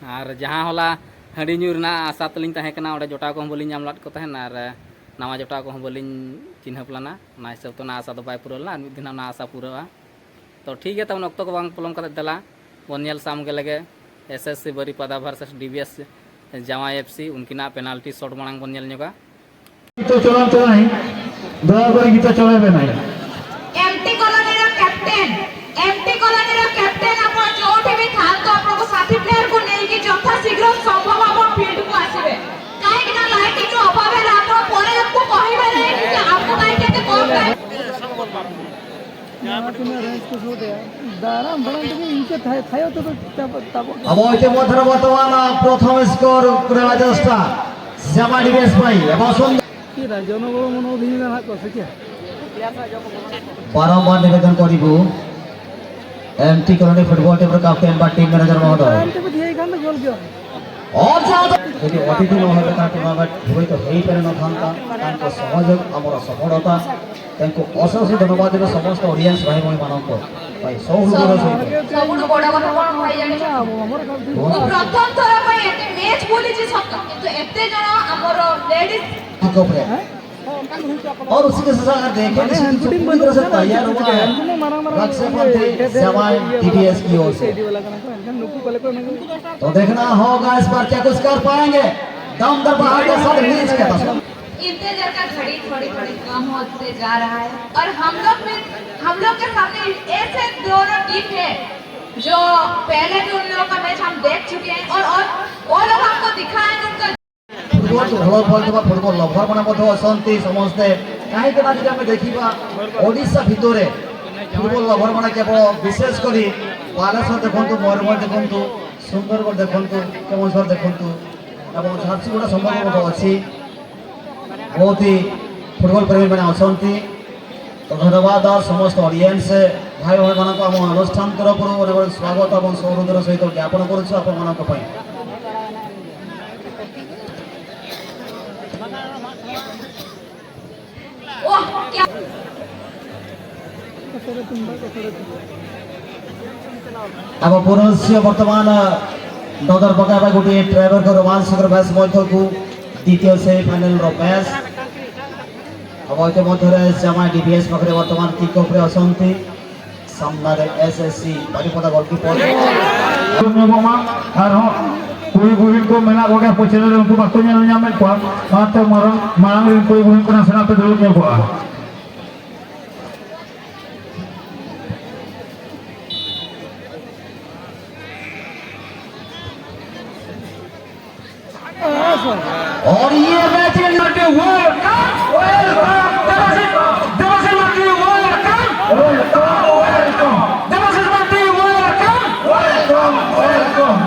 ᱟᱨ ᱡᱟᱦᱟᱸ ᱦᱚᱞᱟ ᱦᱟᱺᱰᱤ ᱧᱩ ᱨᱮᱱᱟᱜ ᱟᱥᱟ ᱛᱟᱹᱞᱤᱧ ᱛᱟᱦᱮᱸ ᱠᱟᱱᱟ, ᱚᱸᱰᱮ ᱡᱚᱴᱟᱣ ᱠᱚᱦᱚᱸ ᱵᱟᱹᱞᱤᱧ ᱧᱟᱢ ᱞᱮᱫ ᱠᱚ ᱛᱟᱦᱮᱱ, ᱟᱨ, ᱮᱸ, ᱱᱟᱣᱟ ᱡᱚᱴᱟᱣ ᱠᱚᱦᱚᱸ ᱵᱟᱹᱞᱤᱧ ᱪᱤᱱᱦᱟᱹᱯ ᱞᱮᱱᱟ᱾ ᱚᱱᱟ ᱦᱤᱥᱟᱹᱵ ᱛᱮ ᱚᱱᱟ ᱟᱥᱟ ᱫᱚ ᱵᱟᱭ ᱯᱩᱨᱟᱹᱣ ᱞᱮᱱᱟ, ᱟᱨ ᱢᱤᱫ ᱫᱤᱱ ᱚᱱᱟ ᱟᱥᱟ ᱯᱩᱨᱟᱹᱜᱼᱟ᱾ ᱛᱚ ᱴᱷᱤᱠ ᱜᱮᱭᱟ, ᱛᱟᱵᱚᱱ ᱚᱠᱛᱚ ᱠᱚ ᱵᱟᱝ ᱯᱚᱞᱚᱢ ᱠᱟᱛᱮ ᱫᱮᱞᱟ ᱵᱚᱱ ᱧᱮᱞ ᱥᱟᱢᱜᱮ ᱞᱮᱜᱮ S S C Baripada versus D B S Jawai F C, ᱩᱱᱠᱤᱱᱟᱜ ᱯᱮᱱᱟᱞᱴᱤ ᱥᱚᱴ ᱢᱟᱲᱟᱝ ᱵᱚᱱ ᱧᱮᱞ ᱧᱚᱜᱟ᱾ গীত চলান চাই, দয়া করে গীত চলাইবে ନାହିଁ। ଏମ୍ଟି କଲୋନୀର କ୍ୟାପ୍ଟେନ, ଏମ୍ଟି କଲୋନୀର କ୍ୟାପ୍ଟେନ, ଆପଣ ଯୋଉଠି ବି ଥାଆନ୍ତୁ, ଆପଣଙ୍କ ସାଥୀ ପ୍ଲେୟାରକୁ ନେଇକି ଯଥାଶୀଘ୍ର ସମ୍ଭବ ଆପଣ ଫିଲ୍ଡକୁ ଆସିବେ। କାହିଁକି ନା ଲାଇଟିଂର ଅଭାବ ହେଲେ ଆପଣ ପରେ ଆମକୁ କହିବେ ନାହିଁ କି ଆମକୁ କାହିଁକି ଏତେ କମ୍ ଲାଇଟ୍। ᱱᱚᱣᱟ ᱛᱤᱱᱟᱹᱜ ᱨᱮᱧᱡᱽ ᱠᱚ ᱥᱩᱴ ᱮᱫᱟ? ᱫᱟᱨᱟᱢ ᱫᱟᱨᱟᱢ ᱛᱮᱜᱮ ᱤᱱᱠᱟᱹ ᱛᱷᱟᱭᱚ ᱛᱷᱟᱭᱚ ᱛᱮᱫᱚ ᱪᱟᱵᱟ ᱛᱟᱵᱚᱜ ᱜᱮᱭᱟ᱾ ᱟᱵᱚ ᱤᱛᱤᱢᱚᱫᱽᱫᱷᱮ ᱨᱮ ᱵᱚᱨᱛᱚᱢᱟᱱ ᱯᱨᱚᱛᱷᱚᱢ ᱥᱠᱳᱨ ᱠᱚᱨᱟᱣ ᱪᱮᱥᱴᱟ ᱥᱮᱢᱟ ᱰᱤᱵᱮᱥ ᱵᱷᱟᱭ ᱮᱵᱚᱝ ᱥᱩᱱᱫᱚᱨ᱾ ᱪᱮᱫ ᱡᱚᱱᱚᱜᱚᱬ ᱢᱚᱱᱳᱚᱫᱷᱤᱱ ᱨᱮ ᱦᱮᱱᱟᱜ ᱠᱚᱣᱟ ᱥᱮ ᱪᱮᱫ? ବାରମ୍ବାର ନିବେଦନ କରିବୁ, ଏମ୍ଟି କଲୋନୀ ଫୁଟବଲ ଟିମର କ୍ୟାପ୍ଟେନ ବା ଟିମ ମ୍ୟାନେଜର ମହୋଦୟ। ଟାଇମ ଟେବୁଲ ଦିଆ ହେଇଥାନ୍ତା, ଗୋଲ କିଏ? ଯଦି ଅତିଥି ନ ହେବେ, ତାଙ୍କ ଟୁର୍ଣ୍ଣାମେଣ୍ଟ ହୁଏତ ହେଇପାରିନଥାନ୍ତା। ତାଙ୍କ ସହଯୋଗ ଆମର ସଫଳତା। ତାଙ୍କୁ ଅଶେଷ ଅଶେଷ ଧନ୍ୟବାଦ ଦେବେ ସମସ୍ତ ଅଡିଏନ୍ସ ଭାଇ ଭଉଣୀମାନଙ୍କ ପାଇଁ। ସବୁଠୁ ବଡ଼ ସହିତ ସବୁଠୁ ବଡ଼ କଥା କ'ଣ ଭାଇ ଜାଣିଛନ୍ତି? ମୁଁ ପ୍ରଥମ ଥର ପାଇଁ ଏତେ ମ୍ୟାଚ ବୁଲିଛି ସତ, କିନ୍ତୁ ଏତେ ଜଣ ଆମର ଲେଡିଜ କପ୍ରେ। और उसी के साथ अगर देखें तो सिद्धू पूरी तरह से तैयार हुआ है। रक्षाबंधन सेवाएं डीबीएस की ओर से। तो देखना होगा इस बार क्या कुछ कर पाएंगे। दमदार बहार के साथ लीच के दस। इंतजार का घड़ी थोड़ी थोड़ी कम होते जा रहा है और हम लोग भी, हम लोग के सामने ऐसे दोनों टीम है जो पहले भी उन लोगों का मैच हम देख चुके हैं और और वो लोग हमको दिखाएं उनका। ଫୁଟବଲ ଭଲ ପାଉଥିବା ଫୁଟବଲ ଲଭର ମାନେ ମଧ୍ୟ ଅଛନ୍ତି ସମସ୍ତେ। କାହିଁକି ନା ଯଦି ଆମେ ଦେଖିବା, ଓଡ଼ିଶା ଭିତରେ ଫୁଟବଲ ଲଭର ମାନେ କେବଳ ବିଶେଷ କରି ବାଲେଶ୍ୱର ଦେଖନ୍ତୁ, ମୟୂରଭଞ୍ଜ ଦେଖନ୍ତୁ, ସୁନ୍ଦରଗଡ଼ ଦେଖନ୍ତୁ, କେନ୍ଦୁଝର ଦେଖନ୍ତୁ ଏବଂ ଝାରସୁଗୁଡ଼ା ସମ୍ଭବତଃ ମଧ୍ୟ ଅଛି। ବହୁତ ହି ଫୁଟବଲ ପ୍ରେମୀମାନେ ଅଛନ୍ତି। ତ ଧନ୍ୟବାଦ ସମସ୍ତ ଅଡ଼ିଏନ୍ସ ଭାଇ ଭଉଣୀମାନଙ୍କୁ ଆମ ଅନୁଷ୍ଠାନ ତରଫରୁ ଅନେକ ଅନେକ ସ୍ୱାଗତ ଏବଂ ସୌହୃଦୟର ସହିତ ଜ୍ଞାପନ କରୁଛୁ ଆପଣମାନଙ୍କ ପାଇଁ। अब पुनश्च वर्तमान नजर पकाइबा गोटे ट्राइबल को रोमांचकर मैच मध्य को द्वितीय सेमीफाइनल रो मैच। अब इतिमध्य जमा डीबीएस पाखे वर्तमान किक अफ रे अछंती। सामना रे एसएससी बारिपदा गोलकीपर। ᱧᱟᱢᱚᱜᱼᱟ᱾ ᱟᱨᱦᱚᱸ ᱠᱩᱲᱤ ᱵᱩᱦᱤᱱ ᱠᱚ ᱢᱮᱱᱟᱜ ᱠᱚᱜᱮᱭᱟ ᱯᱟᱹᱪᱷᱞᱟᱹ ᱨᱮ, ᱩᱱᱠᱩ ᱵᱟᱠᱚ ᱧᱮᱞ ᱧᱟᱢᱮᱫ ᱠᱚᱣᱟ᱾ ᱚᱱᱟᱛᱮ ᱢᱟᱨᱟᱝ, ᱢᱟᱲᱟᱝ ᱨᱮᱱ ᱠᱩᱲᱤ ᱵᱩᱦᱤᱱ ᱠᱚ ᱱᱟᱥᱮᱱᱟᱜ ᱯᱮ ᱫᱩᱲᱩᱵ ᱧᱚᱜᱚᱜᱼᱟ᱾ और ये मैच के लिए welcome, welcome, Debashish, Debashish Marki, welcome, welcome, welcome, Debashish Marki, welcome, welcome, welcome,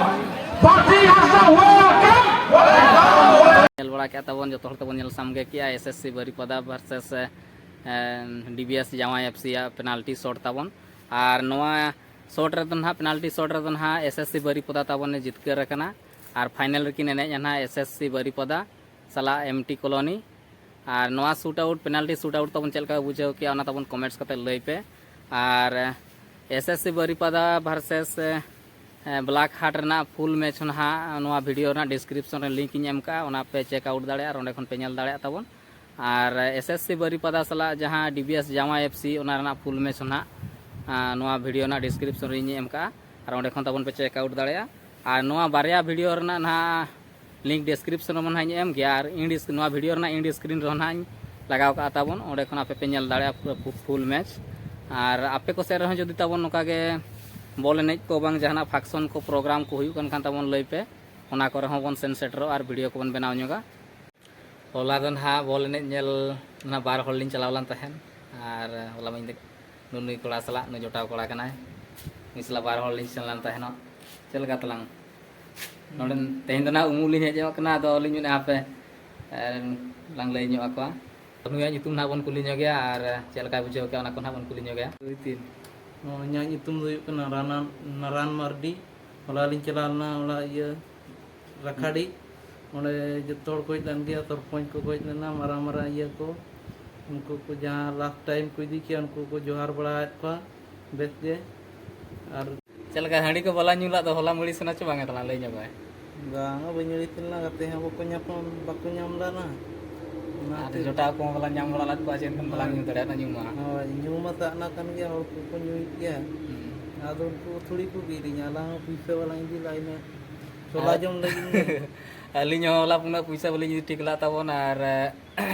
party Harsha, welcome, welcome। ᱧᱮᱞ ᱵᱟᱲᱟ ᱠᱮᱫ ᱛᱟᱵᱚᱱ, ᱡᱚᱛᱚ ᱦᱚᱲ ᱛᱮᱵᱚᱱ ᱧᱮᱞ ᱥᱟᱢᱜᱮ ᱠᱮᱜᱼᱟ, ᱮᱥᱮᱥᱥᱤ ᱵᱟᱹᱨᱤᱯᱟᱫᱟ ᱵᱷᱟᱨᱥᱮᱥ ᱰᱤᱵᱤᱮᱥ ᱡᱟᱶᱟᱭ ᱮᱯᱷᱥᱤ ᱭᱟᱜ ᱯᱮᱱᱟᱞᱴᱤ ᱥᱚᱴ ᱛᱟᱵᱚᱱ᱾ ᱟᱨ ᱱᱚᱣᱟ ᱥᱚᱴ ᱨᱮᱫᱚ ᱱᱟᱦᱟᱜ, ᱯᱮᱱᱟᱞᱴᱤ ᱥᱚᱴ ᱨᱮᱫᱚ ᱱᱟᱦᱟᱜ ᱮᱥᱮᱥᱥᱤ ᱵᱟᱹᱨᱤᱯᱟᱫᱟ ᱛᱟᱵᱚᱱ ᱮ ᱡᱤᱛᱠᱟᱹᱨ ᱟᱠᱟᱱᱟ᱾ ᱟᱨ ᱯᱷᱟᱭᱱᱮᱞ ᱨᱮᱠᱤᱱ ᱮᱱᱮᱡᱼᱟ ᱱᱟᱦᱟᱜ ᱮᱥᱮᱥᱥᱤ ᱵᱟᱹᱨᱤᱯᱟᱫᱟ ᱥᱟᱞᱟᱜ ᱮᱢᱴᱤ ᱠᱚᱞᱚᱱᱤ᱾ ᱟᱨ ᱱᱚᱣᱟ shoot out, penalty shoot out ᱛᱟᱵᱚᱱ ᱪᱮᱫ ᱞᱮᱠᱟ ᱯᱮ ᱵᱩᱡᱷᱟᱹᱣ ᱠᱮᱜᱼᱟ, ᱚᱱᱟ ᱛᱟᱵᱚᱱ ᱠᱚᱢᱮᱱᱴᱥ ᱠᱟᱛᱮ ᱞᱟᱹᱭ ᱯᱮ᱾ ᱟᱨ ᱮᱥᱮᱥᱥᱤ ᱵᱟᱹᱨᱤᱯᱟᱫᱟ ᱵᱷᱟᱨᱥᱮᱥ ᱵᱞᱟᱠ ᱦᱟᱴ ᱨᱮᱱᱟᱜ ᱯᱷᱩᱞ ᱢᱮᱪ ᱦᱚᱸ ᱱᱟᱦᱟᱜ ᱱᱚᱣᱟ ᱵᱷᱤᱰᱤᱭᱳ ᱨᱮᱱᱟᱜ ᱰᱤᱥᱠᱨᱤᱯᱥᱚᱱ ᱨᱮ ᱞᱤᱝᱠ ᱤᱧ ᱮᱢ ᱠᱟᱜᱼᱟ, ᱚᱱᱟ ᱯᱮ ᱪᱮᱠ ᱟᱣᱩᱴ ᱫᱟᱲᱮᱭᱟᱜᱼᱟ ᱟᱨ ᱚᱸᱰᱮ ᱠᱷᱚᱱ ᱯᱮ ᱧᱮᱞ ᱫᱟᱲᱮᱭᱟᱜ ᱛᱟᱵᱚᱱ᱾ ᱟᱨ ᱮᱥᱮᱥᱥᱤ ᱵᱟᱹᱨᱤᱯᱟᱫᱟ ᱥᱟᱞᱟᱜ ᱡᱟᱦᱟᱸ ᱰᱤᱵᱤᱮᱥ ᱡᱟᱶᱟᱭ ᱮᱯᱷᱥᱤ, ᱚᱱᱟ ᱨᱮᱱᱟᱜ ᱯᱷᱩᱞ ᱢᱮᱪ ᱦᱚᱸ ᱱᱟᱦᱟᱜ, ᱟᱸ, ᱱᱚᱣᱟ ᱵᱷᱤᱰᱤᱭᱳ ᱨᱮᱱᱟᱜ ᱰᱤᱥᱠᱨᱤᱯᱥᱚᱱ ᱨᱮ ᱤᱧ ᱮᱢ ᱠᱟᱜᱼᱟ, ᱟᱨ ᱚᱸᱰᱮ ᱠᱷᱚᱱ ᱛᱟᱵᱚᱱ ᱯᱮ ᱪᱮᱠ ᱟᱣᱩᱴ ᱫᱟᱲᱮᱭᱟᱜᱼᱟ᱾ ᱟᱨ ᱱᱚᱣᱟ ᱵᱟᱨᱭᱟ ᱵᱷᱤᱰᱤᱭᱳ ᱨᱮᱱᱟᱜ ᱱᱟᱦᱟᱜ ᱞᱤᱝᱠ ᱰᱤᱥᱠᱨᱤᱯᱥᱚᱱ ᱨᱮ ᱱᱟᱦᱟᱜ ᱤᱧ ᱮᱢ ᱜᱮᱭᱟ, ᱟᱨ ᱤᱧ ᱰᱤᱥ-, ᱱᱚᱣᱟ ᱵᱷᱤᱰᱤᱭᱳ ᱨᱮᱱᱟᱜ ᱤᱧ ᱰᱤᱥᱠᱨᱤᱱ ᱨᱮᱦᱚᱸ ᱱᱟᱦᱟᱜ ᱤᱧ ᱞᱟᱜᱟᱣ ᱠᱟᱜᱼᱟ ᱛᱟᱵᱚᱱ, ᱚᱸᱰᱮ ᱠᱷᱚᱱ ᱟᱯᱮ ᱯᱮ ᱧᱮᱞ ᱫᱟᱲᱮᱭᱟᱜᱼᱟ ᱯᱩᱨᱟᱹ ᱯᱷᱩ-, ᱯᱷᱩᱞ ᱢᱮᱪ᱾ ᱟᱨ ᱟᱯᱮ ᱠᱚ ᱥᱮᱫ ᱨᱮᱦᱚᱸ ᱡᱩᱫᱤ ᱛᱟᱵᱚᱱ ᱱᱚᱝᱠᱟ ᱜᱮ ᱵᱚᱞ ᱮᱱᱮᱡ ᱠᱚ ᱵᱟᱝ ᱡᱟᱦᱟᱱᱟᱜ function ᱠᱚ, program ᱠᱚ ᱦᱩᱭᱩᱜ ᱠᱟᱱ ᱠᱷᱟᱱ ᱛᱟᱵᱚᱱ ᱞᱟᱹᱭ ᱯᱮ, ᱚᱱᱟ ᱠᱚᱨᱮ ᱦᱚᱸ ᱵᱚᱱ ᱥᱮᱱ ᱥᱮᱴᱮᱨᱚᱜᱼᱟ ᱟᱨ video ᱠᱚᱵᱚᱱ ᱵᱮᱱᱟᱣ ᱧᱚᱜᱟ᱾ ᱦᱚᱞᱟ ᱫᱚ ᱱᱟᱦᱟᱜ ᱵᱚᱞ ᱮᱱᱮᱡ ᱧᱮᱞ ᱱᱟᱦᱟᱜ ᱵᱟᱨ ᱦᱚᱲ ᱞᱤᱧ ᱪᱟᱞᱟᱣ ᱞᱮᱱ ᱛᱟᱦᱮᱸᱫ, ᱟᱨ ᱦᱚᱞᱟ ᱢᱟᱧ ᱱᱩᱭ ᱠᱚᱲᱟ ᱥᱟᱞᱟᱜ, ᱱᱩᱭ ᱡᱚᱴᱟᱣ ᱠᱚᱲᱟ ᱠᱟᱱᱟᱭ, ᱩᱱᱤ ᱥᱟᱞᱟᱜ ᱵᱟᱨ ᱦᱚᱲ ᱞᱤᱧ ᱥᱮᱱ ᱞᱮᱱ ᱛᱟᱦᱮᱱᱚᱜ᱾ ᱪᱮᱫ ᱞᱮᱠᱟ ᱛᱟᱞᱟᱝ? ᱱᱚᱰᱮ ᱛᱮᱦᱮᱧ ᱫᱚ ᱱᱟᱦᱟᱜ ᱩᱢᱩᱜ ᱞᱤᱧ ᱦᱮᱡ ᱧᱚᱜ ᱠᱟᱱᱟ, ᱟᱫᱚ ᱞᱤᱧ ᱢᱮᱱᱮᱫᱼᱟ ᱦᱟᱯᱮ, ᱮ, ᱞᱟᱝ ᱞᱟᱹᱭ ᱧᱚᱜ ᱟᱠᱚᱣᱟ᱾ ᱱᱩᱭᱟᱜ ᱧᱩᱛᱩᱢ ᱱᱟᱦᱟᱜ ᱵᱚᱱ ᱠᱩᱞᱤ ᱧᱚᱜᱮᱭᱟ ᱟᱨ ᱪᱮᱫ ᱞᱮᱠᱟᱭ ᱵᱩᱡᱷᱟᱹᱣ ᱠᱮᱜᱼᱟ, ᱚᱱᱟ ᱠᱚ ᱱᱟᱦᱟᱜ ᱵᱚᱱ ᱠᱩᱞᱤ ᱧᱚᱜᱮᱭᱟ᱾ ᱤᱧᱟᱹᱜ ᱧᱩᱛᱩᱢ ᱫᱚ ᱦᱩᱭᱩᱜ ᱠᱟᱱᱟ ᱨᱟᱱᱟᱱ, ᱱᱟᱨᱟᱱ ᱢᱟᱨᱰᱤ᱾ ᱦᱚᱞᱟ ᱞᱤᱧ ᱪᱟᱞᱟᱣ ᱞᱮᱱᱟ ᱚᱱᱟ ᱤᱭᱟᱹ ᱨᱟᱠᱷᱟᱰᱤ, ᱚᱸᱰᱮ ᱡᱚᱛᱚ ᱦᱚᱲ ᱠᱚ ᱦᱮᱡ ᱞᱮᱱ ᱜᱮᱭᱟ, ᱥᱚᱨᱯᱚᱧᱪ ᱠᱚᱠᱚ ᱦᱮᱡ ᱞᱮᱱᱟ, ᱢᱟᱨᱟᱝ ᱢᱟᱨᱟᱝ ᱤᱭᱟᱹ ᱠᱚ, ᱩᱱᱠᱩ ᱠᱚ ᱡᱟᱦᱟᱸ last time ᱠᱚ ᱤᱫᱤ ᱠᱮᱜᱼᱟ, ᱩᱱᱠᱩ ᱠᱚ ᱡᱚᱦᱟᱨ ᱵᱟᱲᱟᱣᱟᱫ ᱠᱚᱣᱟ ᱵᱮᱥ ᱜᱮ᱾ ᱟᱨ ᱪᱮᱫ ᱞᱮᱠᱟ ᱦᱟᱺᱰᱤ ᱠᱚ ᱵᱟᱞᱟ ᱧᱩ ᱞᱟᱜ ᱫᱚ ᱦᱚᱞᱟ ᱢᱟᱹᱲᱤ ᱥᱟᱱᱟ ᱪᱚ ᱵᱟᱝ ᱮ ᱛᱟᱞᱟᱝ ᱞᱟᱹᱭ ᱧᱚᱜ ᱢᱮ? ᱵᱟᱝᱟ, ᱵᱟᱹᱧ ᱟᱹᱲᱤᱥ ᱞᱮᱱᱟ, ᱜᱟᱛᱮ ᱦᱚᱸ ᱵᱟᱠᱚ ᱧᱟᱯᱟᱢ, ᱵᱟᱠᱚ ᱧᱟᱢ ᱞᱮᱱᱟ᱾ ᱚᱱᱟ ᱟᱨ ᱠᱷᱟᱹᱛᱤᱨ ᱡᱚᱴᱟᱣ ᱠᱚᱦᱚᱸ ᱵᱟᱞᱟᱝ ᱧᱟᱢ ᱵᱟᱲᱟ ᱞᱮᱫ ᱠᱚᱣᱟ, ᱪᱮᱫ ᱮᱱᱠᱷᱟᱱ ᱵᱟᱞᱟᱝ ᱦᱳᱭ᱾ ᱧᱩ ᱫᱟᱲᱮᱭᱟᱜᱼᱟ, ᱧᱩ ᱢᱟ᱾ ᱦᱳᱭ, ᱧᱩ ᱢᱟ ᱥᱟᱜ ᱱᱟ ᱠᱟᱱ ᱜᱮᱭᱟ, ᱦᱚᱲ ᱠᱚᱠᱚ ᱧᱩᱭᱮᱫ ᱜᱮᱭᱟ᱾ ᱦᱩᱸ᱾ ᱟᱫᱚ ᱩᱱᱠᱩ ᱛᱷᱩᱲᱤ ᱠᱚ ᱵᱤᱨᱤᱧᱟ, ᱟᱞᱟᱝ ᱦᱚᱸ ᱯᱩᱭᱥᱟᱹ ᱵᱟᱞᱟᱝ ᱤᱫᱤ ᱞᱮᱫᱟ ᱤᱱᱟᱹ ᱪᱷᱚᱞᱟ ᱟᱨ ᱡᱚᱢ ᱞᱟᱹᱜᱤᱫ ᱜᱮ᱾ ᱟᱹᱞᱤᱧ ᱦᱚᱸ ᱦᱚᱞᱟ ᱩᱱᱟᱹᱜ ᱯᱩᱭᱥᱟᱹ ᱵᱟᱹᱞᱤᱧ ᱤᱫᱤ ᱴᱷᱤᱠ ᱞᱮᱫ ᱛᱟᱵᱚᱱ, ᱟᱨ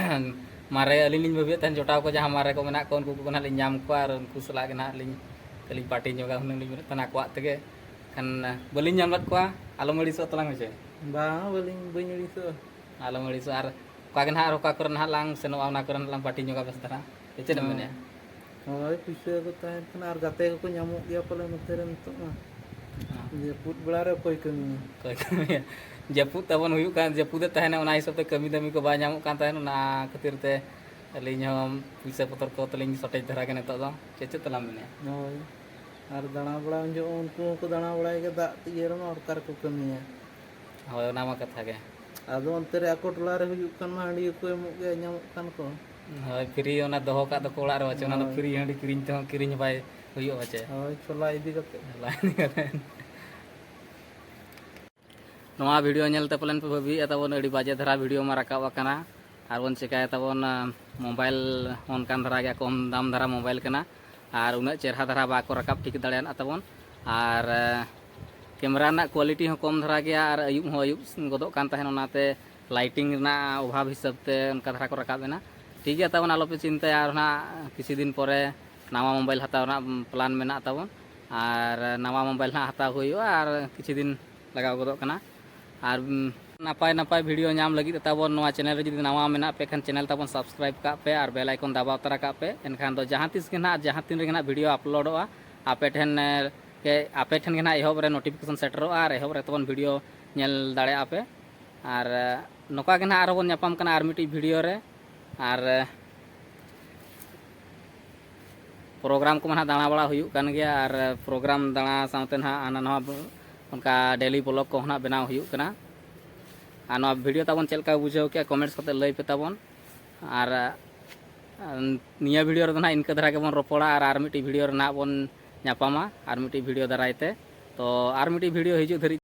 ᱢᱟᱨᱮ ᱟᱹᱞᱤᱧ ᱞᱤᱧ ᱵᱷᱟᱹᱵᱤᱭᱮᱫ ᱛᱟᱦᱮᱱ, ᱡᱚᱴᱟᱣ ᱠᱚ ᱡᱟᱦᱟᱸ ᱢᱟᱨᱮ ᱠᱚ ᱢᱮᱱᱟᱜ ᱠᱚᱣᱟ, ᱩᱱᱠᱩ ᱠᱚ ᱱᱟᱦᱟᱜ ᱞᱤᱧ ᱧᱟᱢ ᱠᱚᱣᱟ ᱟᱨ ᱩᱱᱠᱩ ᱥᱟᱞᱟᱜ ᱜᱮ ᱱᱟᱦᱟᱜ ᱞᱤᱧ, ᱞᱤᱧ ᱯᱟᱨᱴᱤ ᱧᱚᱜᱟ ᱦᱩᱱᱟᱹᱝ ᱞᱤᱧ ᱢᱮᱱᱮᱫ ᱛᱟᱦᱮᱱᱟ ᱟᱠᱚᱣᱟᱜ ᱛᱮᱜᱮ᱾ ᱠᱷᱟᱱ ᱵᱟᱹᱞᱤᱧ ᱧᱟᱢ ᱞᱮᱫ ᱠᱚᱣᱟ, ᱟᱞᱚᱢ ᱟᱹᱲᱤᱥᱚᱜ ᱛᱟᱞᱟᱝ ᱦᱮᱸᱥᱮ᱾ ᱵᱟᱝ, ᱵᱟᱹᱞᱤᱧ, ᱵᱟᱹᱧ ᱟᱹᱲᱤᱥᱚᱜᱼᱟ᱾ ᱟᱞᱚᱢ ᱟᱹᱲᱤᱥᱚᱜᱼᱟ, ᱟᱨ ᱚᱠᱟ ᱜᱮ ᱱᱟᱦᱟᱜ ᱟᱨ ᱚᱠᱟ ᱠᱚᱨᱮ ᱱᱟᱦᱟᱜ ᱞᱟᱝ ᱥᱮᱱᱚᱜᱼᱟ, ᱚᱱᱟ ᱠᱚᱨᱮ ᱱᱟᱦᱟᱜ ᱞᱟᱝ ᱯᱟᱨᱴᱤ ᱧᱚᱜᱟ ᱵᱮᱥ ᱫᱷᱟᱨᱟ᱾ ᱥᱮ ᱪᱮᱫ ᱮᱢ ᱦᱳᱭ᱾ ᱢᱮᱱᱮᱫᱼᱟ? ᱦᱳᱭ, ᱯᱩᱭᱥᱟᱹ ᱠᱚ ᱛᱟᱦᱮᱱ ᱠᱷᱟᱱ ᱟᱨ ᱜᱟᱛᱮ ᱠᱚᱠᱚ ᱧᱟᱢᱚᱜ ᱜᱮᱭᱟ ᱯᱟᱞᱮ ᱱᱚᱛᱮ ᱨᱮ ᱱᱤᱛᱚᱜ ᱢᱟ᱾ ᱦᱮᱸ᱾ ᱡᱟᱹᱯᱩᱫ ᱵᱮᱲᱟ ᱨᱮ ᱚᱠᱚᱭ ᱠᱟᱹᱢᱤᱭᱟ? ᱚᱠᱚᱭ ᱠᱟᱹᱢᱤᱭᱟ? ᱡᱟᱹᱯᱩᱫ ᱛᱟᱵᱚᱱ ᱦᱩᱭᱩᱜ ᱠᱟᱱ, ᱡᱟᱹᱯᱩᱫᱮᱫ ᱛᱟᱦᱮᱱᱟ, ᱚᱱᱟ ᱦᱤᱥᱟᱹᱵ ᱛᱮ ᱠᱟᱹᱢᱤ ᱫᱟᱹᱢᱤ ᱠᱚ ᱵᱟᱭ ᱧᱟᱢᱚᱜ ᱠᱟᱱ ᱛᱟᱦᱮᱱ, ᱚᱱᱟ ᱠᱷᱟᱹᱛᱤᱨ ᱛᱮ ᱟᱹᱞᱤᱧ ᱦᱚᱸ ᱯᱩᱭᱥᱟᱹ ᱯᱚᱛᱚᱨ ᱠᱚ ᱛᱟᱹᱞᱤᱧ ᱥᱚᱴᱮᱡ ᱫᱷᱟᱨᱟ ᱜᱮ ᱱᱤᱛᱚᱜ ᱫᱚ᱾ ᱪᱮᱫ, ᱪᱮᱫ ᱛᱟᱞᱟᱝ ᱢᱮᱱᱮᱫᱼᱟ? ᱦᱳᱭ, ᱟᱨ ᱫᱟᱬᱟ ᱵᱟᱲᱟ ᱩᱱ ᱡᱚᱦᱚᱜ ᱩᱱᱠᱩ ᱦᱚᱸᱠᱚ ᱫᱟᱬᱟ ᱵᱟᱲᱟᱭ ᱜᱮᱭᱟ, ᱫᱟᱜ ᱤᱭᱟᱹ ᱨᱮᱢᱟ ᱚᱠᱟ ᱨᱮᱠᱚ ᱠᱟᱹᱢᱤᱭᱟ? ᱦᱳᱭ, ᱚᱱᱟ ᱢᱟ ᱠᱟᱛᱷᱟ ᱜᱮ᱾ ᱟᱫᱚ ᱚᱱᱛᱮ ᱨᱮ ᱟᱠᱚ ᱴᱚᱞᱟ ᱨᱮ ᱦᱩᱭᱩᱜ ᱠᱷᱟᱱ ᱢᱟ ᱦᱟᱺᱰᱤ ᱦᱚᱸᱠᱚ ᱮᱢᱚᱜ ᱜᱮᱭᱟ, ᱧᱟᱢᱚᱜ ᱠᱷᱟᱱ ᱠᱚ᱾ ᱦᱳᱭ, ᱯᱷᱨᱤ ᱚᱱᱟ ᱫᱚᱦᱚ ᱠᱟᱜ ᱫᱚᱠᱚ ᱚᱲᱟᱜ ᱨᱮ ᱵᱟᱪᱚ, ᱚᱱᱟ ᱫᱚ ᱦᱳᱭ᱾ ᱯᱷᱨᱤ ᱦᱟᱺᱰᱤ ᱠᱤᱨᱤᱧ ᱛᱮᱦᱚᱸ ᱠᱤᱨᱤᱧ ᱦᱚᱸ ᱵᱟᱭ ᱦᱩᱭᱩᱜᱼᱟ ᱵᱟᱪᱮ᱾ ᱦᱳᱭ, ᱪᱷᱚᱞᱟ ᱤᱫᱤ ᱠᱟᱛᱮ᱾ ᱪᱷᱚᱞᱟ ᱤᱫᱤ ᱠᱟᱛᱮ᱾ ᱱᱚᱣᱟ video ᱧᱮᱞᱛᱮ ᱯᱟᱞᱮᱱ ᱯᱮ ᱵᱷᱟᱹᱵᱤᱭᱮᱫᱼᱟ ᱛᱟᱵᱚᱱ ᱟᱹᱰᱤ ᱵᱟᱡᱮ ᱫᱷᱟᱨᱟ video ᱢᱟ ᱨᱟᱠᱟᱵ ᱟᱠᱟᱱᱟ, ᱟᱨ ᱵᱚᱱ ᱪᱮᱠᱟᱭᱟ ᱛᱟᱵᱚᱱ, ᱟ, mobile ᱦᱚᱸ ᱚᱱᱠᱟᱱ ᱫᱷᱟᱨᱟ ᱜᱮᱭᱟ, ᱠᱚᱢ ᱫᱟᱢ ᱫᱷᱟᱨᱟ mobile ᱠᱟᱱᱟ, ᱟᱨ ᱩᱱᱟᱹᱜ ᱪᱮᱦᱨᱟ ᱫᱷᱟᱨᱟ ᱵᱟᱠᱚ ᱨᱟᱠᱟᱵ ᱴᱷᱤᱠ ᱫᱟᱲᱮᱭᱟᱜᱼᱟ ᱛᱟᱵᱚᱱ, ᱟᱨ, ᱟ, camera ᱨᱮᱱᱟᱜ quality ᱦᱚᱸ ᱠᱚᱢ ᱫᱷᱟᱨᱟ ᱜᱮᱭᱟ, ᱟᱨ ᱟᱹᱭᱩᱵ ᱦᱚᱸ ᱟᱹᱭᱩᱵ ᱜᱚᱫᱚᱜ ᱠᱟᱱ ᱛᱟᱦᱮᱱ, ᱚᱱᱟᱛᱮ lighting ᱨᱮᱱᱟᱜ ᱚᱵᱷᱟᱵᱽ ᱦᱤᱥᱟᱹᱵ ᱛᱮ ᱚᱱᱠᱟ ᱫᱷᱟᱨᱟ ᱠᱚ ᱨᱟᱠᱟᱵ ᱮᱱᱟ᱾ ᱴᱷᱤᱠ ᱜᱮᱭᱟ, ᱛᱟᱵᱚᱱ ᱟᱞᱚᱯᱮ ᱪᱤᱱᱛᱟᱹᱭᱟ, ᱟᱨ ᱱᱟᱜ ᱠᱤᱪᱷᱩ ᱫᱤᱱ ᱯᱚᱨᱮ ᱱᱟᱣᱟ mobile ᱦᱟᱛᱟᱣ ᱨᱮᱱᱟᱜ plan ᱢᱮᱱᱟᱜ ᱛᱟᱵᱚᱱ᱾ ᱟᱨ ᱱᱟᱣᱟ ᱢᱳᱵᱟᱭᱤᱞ ᱦᱟᱸᱜ ᱦᱟᱛᱟᱣ ᱦᱩᱭᱩᱜᱼᱟ, ᱟᱨ ᱠᱤᱪᱷᱩ ᱫᱤᱱ ᱞᱟᱜᱟᱣ ᱜᱚᱫᱚᱜ ᱠᱟᱱᱟ᱾ ᱟᱨ ᱱᱟᱯᱟᱭ ᱱᱟᱯᱟᱭ ᱵᱷᱤᱰᱤᱭᱳ ᱧᱟᱢ ᱞᱟᱹᱜᱤᱫ ᱛᱟᱵᱚᱱ ᱱᱚᱣᱟ ᱪᱮᱱᱮᱞ ᱨᱮ ᱡᱩᱫᱤ ᱱᱟᱣᱟ ᱢᱮᱱᱟᱜ ᱯᱮ ᱠᱷᱟᱱ, ᱪᱮᱱᱮᱞ ᱛᱟᱵᱚᱱ ᱥᱟᱵᱥᱠᱨᱟᱭᱤᱵᱽ ᱠᱟᱜ ᱯᱮ ᱟᱨ ᱵᱮᱞ ᱟᱭᱠᱚᱱ ᱫᱟᱵᱟᱣ ᱛᱟᱨᱟ ᱠᱟᱜ ᱯᱮ᱾ ᱮᱱᱠᱷᱟᱱ ᱫᱚ ᱡᱟᱦᱟᱸ ᱛᱤᱥ ᱜᱮ ᱱᱟᱦᱟᱜ, ᱡᱟᱦᱟᱸ ᱛᱤᱱ ᱨᱮᱜᱮ ᱱᱟᱦᱟᱜ ᱵᱷᱤᱰᱤᱭᱳ ᱟᱯᱞᱳᱰᱚᱜᱼᱟ, ᱟᱯᱮ ᱴᱷᱮᱱ, ᱮ, ᱟᱯᱮ ᱴᱷᱮᱱ ᱜᱮ ᱱᱟᱦᱟᱜ ᱮᱦᱚᱵ ᱨᱮ ᱱᱳᱴᱤᱯᱷᱤᱠᱮᱥᱚᱱ ᱥᱮᱴᱮᱨᱚᱜᱼᱟ ᱟᱨ ᱮᱦᱚᱵ ᱨᱮ ᱛᱟᱵᱚᱱ ᱵᱷᱤᱰᱤᱭᱳ ᱧᱮᱞ ᱫᱟᱲᱮᱭᱟᱜᱼᱟ ᱯᱮ᱾ ᱟᱨ, ᱮ, ᱱᱚᱝᱠᱟ ᱜᱮ ᱱᱟᱦᱟᱜ ᱟᱨᱦᱚᱸ ᱵᱚᱱ ᱧᱟᱯᱟᱢ ᱠᱟᱱᱟ ᱟᱨ ᱢᱤᱫᱴᱤᱡ ᱵᱷᱤᱰᱤᱭᱳ ᱨᱮ᱾ ᱟᱨ, ᱮ, ᱯᱨᱳᱜᱨᱟᱢ ᱠᱚᱢᱟ ᱱᱟᱦᱟᱜ ᱫᱟᱬᱟ ᱵᱟᱲᱟ ᱦᱩᱭᱩᱜ ᱠᱟᱱ ᱜᱮᱭᱟ, ᱟᱨ ᱯᱨᱳᱜᱨᱟᱢ ᱫᱟᱬᱟ ᱥᱟᱶᱛᱮ ᱱᱟᱦᱟᱜ ᱦᱟᱱᱟ ᱱᱟᱣᱟ ᱚᱱᱠᱟ ᱰᱮᱞᱤ ᱵᱞᱚᱜ ᱠᱚᱦᱚᱸ ᱱᱟᱦᱟᱜ ᱵᱮᱱᱟᱣ ᱦᱩᱭᱩᱜ ᱠᱟᱱᱟ᱾ ᱟᱨ ᱱᱚᱣᱟ ᱵᱷᱤᱰᱤᱭᱳ ᱛᱟᱵᱚᱱ ᱪᱮᱫ ᱞᱮᱠᱟ ᱵᱩᱡᱷᱟᱹᱣ ᱠᱮᱜᱼᱟ, ᱠᱚᱢᱮᱱᱴᱥ ᱠᱟᱛᱮ ᱞᱟᱹᱭ ᱯᱮ ᱛᱟᱵᱚᱱ᱾ ᱟᱨ, ᱟᱨ ᱱᱤᱭᱟᱹ ᱵᱷᱤᱰᱤᱭᱳ ᱨᱮᱫᱚ ᱱᱟᱦᱟᱜ ᱤᱱᱠᱟᱹ ᱫᱷᱟᱨᱟ ᱜᱮᱵᱚᱱ ᱨᱚᱯᱚᱲᱟ, ᱟᱨ ᱟᱨ ᱢᱤᱫᱴᱤᱡ ᱵᱷᱤᱰᱤᱭᱳ ᱨᱮ ᱱᱟᱦᱟᱜ ᱵᱚᱱ ᱧᱟᱯᱟᱢᱟ ᱟᱨ ᱢᱤᱫᱴᱤᱡ ᱵᱷᱤᱰᱤᱭᱳ ᱫᱟᱨᱟᱭ ᱛᱮ᱾ ᱛᱚ ᱟᱨ ᱢᱤᱫᱴᱤᱡ ᱵᱷᱤᱰᱤᱭᱳ ᱦᱤᱡᱩᱜ ᱫᱷᱟᱹᱨᱤᱡ